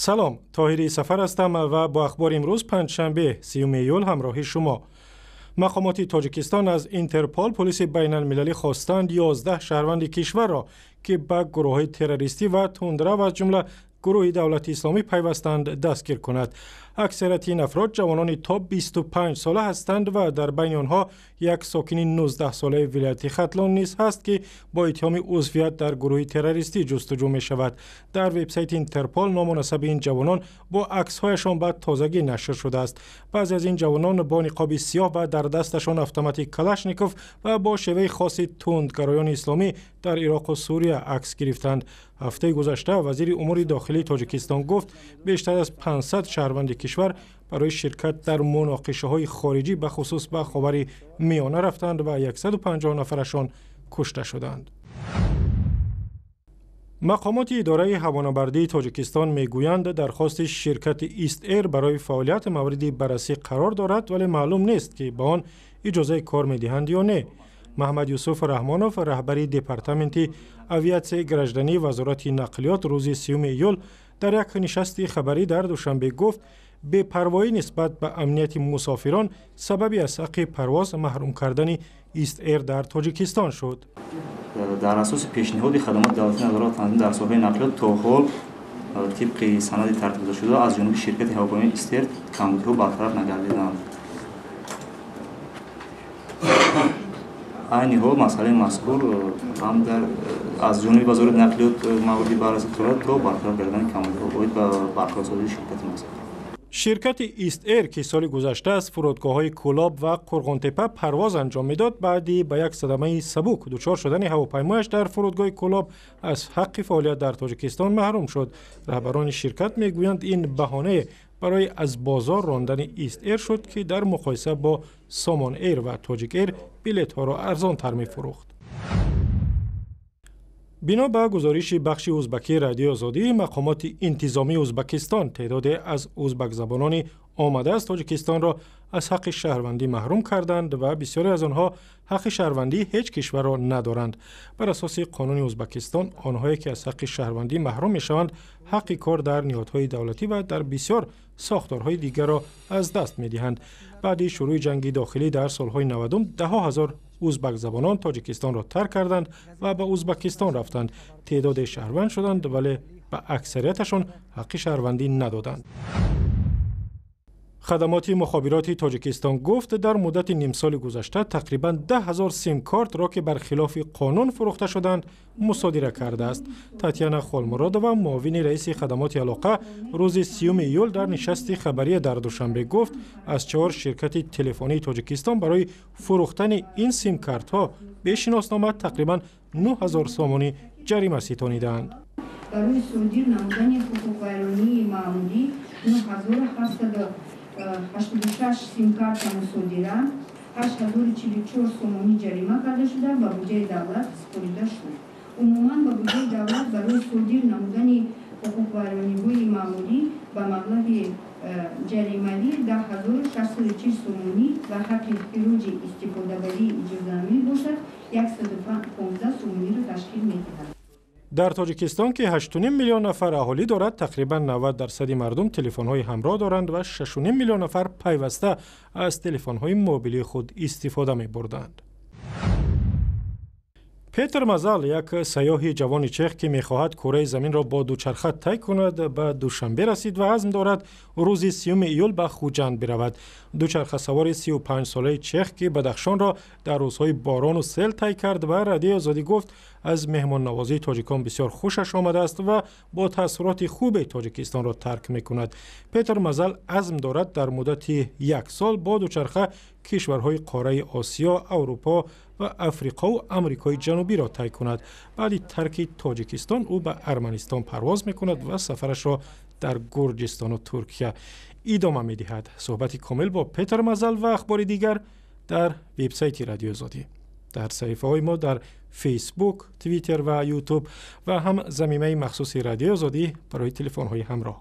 Салом, Тоҳири Сафар ҳастам ва бо ахбори имрӯз, панҷшанбе, 30 июл, ҳамроҳи шумо. Мақомоти Тоҷикистон аз Интерпол, полиси байналмилалӣ, хостанд 11 шаҳрванди кишварро, ки ба гурӯҳҳои террористӣ ва тундрав, аз ҷумла гурӯҳи Давлати Исломӣ, пайвастанд, дастгир кунад. Аксарияти ин афрод ҷавонони то 25 сола ҳастанд ва дар байни онҳо як сокини 19 солаи вилояти Хатлон низ ҳаст, ки бо иттиҳоми узвият дар гурӯҳи террористӣ ҷустуҷӯ мешавад. Дар вебсайти Интерпол ному насаби ин ҷавонон бо аксҳояшон ба тозагӣ нашр шудааст. Баъзе аз ин ҷавонон бо ниқоби сиёҳ ва дар дасташон автомати Калашников ва бо шеваи хоси тундгароёни исломӣ дар Ироқу Сурия акс гирифтанд. Ҳафтаи гузашта вазири умури дохилии Тоҷикистон гуфт, бештар аз 500 шаҳрванди кишвар барои ширкат дар муноқишаҳои хориҷӣ, бахусус ба Ховари Миёна, рафтанд ва 150 нафарашон кушта шуданд. Мақомоти идораи ҳавонабардии Тоҷикистон мегӯянд, дархости ширкати Ист Эйр барои фаъолият мавриди баррасӣ қарор дорад, вале маълум нест, ки ба он иҷозаи кор медиҳанд ё не. Маҳмад Юсуф Раҳмонов, раҳбари департаменти авиатсияи граждании Вазорати нақлиёт, рӯзи 30 июл дар як нишасти хабарӣ дар Душанбе гуфт, бепарвоӣ нисбат ба амнияти мусофирон сабаби аз ҳаққи парвоз маҳрум кардани Ист Эйр дар Тоҷикистон шуд. Дар асоси пешниҳоди хадамоти давлатии назорат танзим дар соҳаи нақлиёт, то ҳол тибқи санади тартибдодашуда аз ҷониби ширкати ҳавопаймоии Истэр камбудиҳо бартараф нагардиданд. Айни ҳол масъалаи мазкур ҳам дар аз ҷониби Вазорати нақлиёт мавриди баррасӣ дорад то бартараф гардидани камбудиҳо оид ба барқарорсозии ширкати мазкур. Ширкати Ист Эйр, ки соли гузашта аз фурудгоҳҳои Кӯлоб ва Қурғонтепа парвоз анҷом медод, баъди ба як садамаи сабук дучор шудани ҳавопаймояш дар фурудгоҳи Кӯлоб аз ҳаққи фаъолият дар Тоҷикистон маҳрум шуд. Раҳбарони ширкат мегӯянд, ин баҳонае барои аз бозор рондани Ист Эйр шуд, ки дар муқоиса бо Сомон Эйр ва Тоҷик Эйр билетҳоро арзонтар мефурӯхт. Бино ба гузориши бахши узбакии Радиои Озодӣ, мақомоти интизомии Узбакистон теъдоде аз узбакзабонони омада аз Тоҷикистонро аз ҳаққи шаҳрвандӣ маҳрум карданд ва бисёре аз онҳо ҳаққи шаҳрвандии ҳеҷ кишварро надоранд. Бар асоси қонуни Узбакистон, онҳое ки аз ҳаққи шаҳрвандӣ маҳрум мешаванд, ҳаққи кор дар ниҳодҳои давлатӣ ва дар бисёр сохторҳои дигарро аз даст медиҳанд. Баъди шурӯъи ҷанги дохилӣ дар солҳои 90-ум даҳҳо ҳазор узбакзабонон Тоҷикистонро тарк карданд ва ба Узбакистон рафтанд. Теъдоде шаҳрванд шуданд, вале ба аксарияташон ҳаққи шаҳрвандӣ надоданд. Хадамоти мухобироти Тоҷикистон гуфт, дар муддати нимсоли гузашта тақрибан 10 000 симкортро, ки бар хилофи қонун фурӯхта шуданд, мусодира кардааст. Татяна Холмуродова, муовини раиси хадамоти алоқа, рӯзи 30 июл дар нишасти хабарие дар Душанбе гуфт, аз чаҳор ширкати телефонии Тоҷикистон барои фурӯхтани ин симкартҳо бе шиноснома тақрибан 9000 сомонӣ ҷарима ситонидаанд. Барои содир намудани ҳуқуқвайронии маъмулӣ 9786 симкарта мусодира, 8044 сомонӣ ҷарима карда шуда, ба буҷаи давлат супорида шуд. Умуман, ба буҷаи давлат барои содир намудани ҳуқуқвайрониҳои маъмулӣ ба маблағи ҷаримавӣ 10 640 сомонӣ ва ҳаққи хироҷи истифодабарии иҷозатномӣ бошад, 115 сомониро ташкил медиҳад. Дар Тоҷикистон, ки 8,5 миллион нафар аҳолӣ дорад, тақрибан 90 дарсади мардум телефонҳои ҳамроҳ доранд ва 6,5 миллион нафар пайваста аз телефонҳои мобилии худ истифода мебурданд. Петр Мазал, як сайёҳи ҷавони чех, ки мехоҳад кураи заминро бо дучарха тай кунад, ба Душанбе расид ва азм дорад рӯзи 30 июл ба Хуҷанд биравад. Дучархасавори 35-солаи чех, ки Бадахшонро дар рӯзҳои борону сел тай кард, ба Радиои Озодӣ гуфт, аз меҳмоннавозии тоҷикон бисёр хушаш омадааст ва бо таассуроти хубе Тоҷикистонро тарк мекунад. Петр Мазал азм дорад дар муддати як сол бо дучарха кишварҳои қораи Осиё, Аврупо ва Африқову Амрикои Ҷанубиро тай кунад. Баъди тарки Тоҷикистон ӯ ба Арманистон парвоз мекунад ва сафарашро дар Гурҷистону Туркия идома медиҳад. Суҳбати комил бо Петр Мазал ва ахбори дигар дар вебсайти Радиои Озодӣ, дар саҳифаҳои мо дар Фейсбук, Твиттер ва Ютуб ва ҳам замимаи махсуси Радиои Озодӣ барои телефонҳои ҳамроҳ.